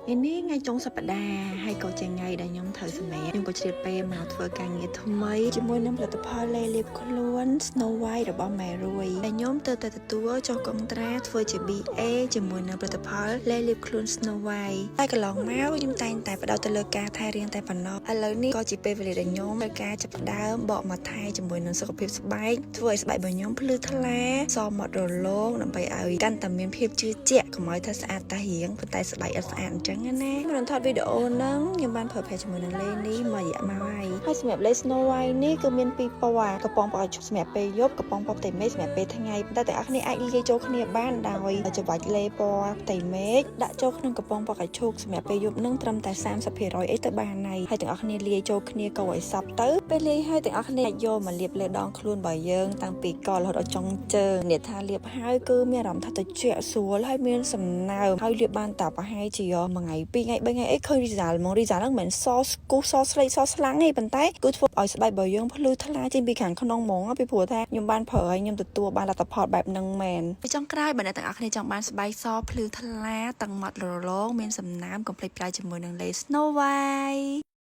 ថ្ងៃនេះថ្ងៃចុងសប្តាហ៍ហើយក៏ជាថ្ងៃដែលខ្ញុំត្រូវសម្រាកខ្ញុំក៏ជ្រៀតពេលមកធ្វើការងារថ្មីជាមួយនឹងផលិតផលលេលាបខ្លួន Snow White របស់ម៉ែរួយដែលខ្ញុំទៅតែទទួលចុះកុងត្រាធ្វើជា BA ជាមួយនឹងផលិតផលលេលាបខ្លួន Snow White ហើយកន្លងមកខ្ញុំតែងតែផ្ដោតទៅលើការថែរាងតែប៉ុណ្ណោះឥឡូវនេះក៏ជាពេលវេលាដែលខ្ញុំត្រូវការចាប់ផ្ដើមបកមកថែជាមួយនឹងសុខភាពស្បែកធ្វើឲ្យស្បែករបស់ខ្ញុំភ្លឺថ្លាសម៉ត់រលោងដើម្បីឲ្យកាន់តែមានភាពជឿជាក់កុំឲ្យថាស្អាតតែរាងប៉ុន្តែស្បែកអត់ស្អាតអញ្ចឹងណាមុននឹងថតវីដេអូហ្នឹងខ្ញុំបានប្រើប្រាស់ជាមួយនឹងលេនេះមួយរយៈមកហើយហើយសម្រាប់លេ Snow White នេះគឺមានពីរពណ៌កំប៉ុងពណ៌សម្រាប់ពេលយប់កំប៉ុងពណ៌ផ្ទៃមេឃសម្រាប់ពេលថ្ងៃប៉ុន្តែទាំងអស់គ្នាអាចលាយចូលគ្នាបានដោយច្របាច់លេពណ៌ផ្ទៃមេឃដាក់ចូលក្នុងកំប៉ុងពណ៌កាឈូកសម្រាប់ពេលយប់នឹងត្រឹមតែ30%អីទៅបានហើយហើយទាំងអស់គ្នាលាយចូលគ្នាកូរឲ្យសព្វទៅពេលលាយហើយទាំងអស់គ្នាអាចយកមកលាបលើដងខ្លួនរបស់យើងតាំងពីករហូតដល់ចុងជើងនេះថាលាបហើយគឺមានអារម្មណ៍ថាត្រជាក់ស្រួលហើយមានសំណើមហើយលាបបានតែប្រហែលជាមួយថ្ងៃពីរថ្ងៃបីថ្ងៃអីឃើញ result ហ្មង result ហ្នឹងមិនមែនសស្គុះសស្លេកសស្លាំងទេប៉ុន្តែគឺធ្វើឲ្យស្បែករបស់យើងភ្លឺថ្លាចេញពីខាងក្នុងហ្មងពីព្រោះថាខ្ញុំបានប្រើហើយខ្ញុំទទួលបានលទ្ធផលបែបហ្នឹងមែនពីចុងក្រោយបើអ្នកទាំងអស់គ្នាចង់បានស្បែកសភ្លឺថ្លាទាំងម៉ត់រលោងមានសំណើមកុំភ្លេចប្រើជាមួយនឹងលេ Snow White។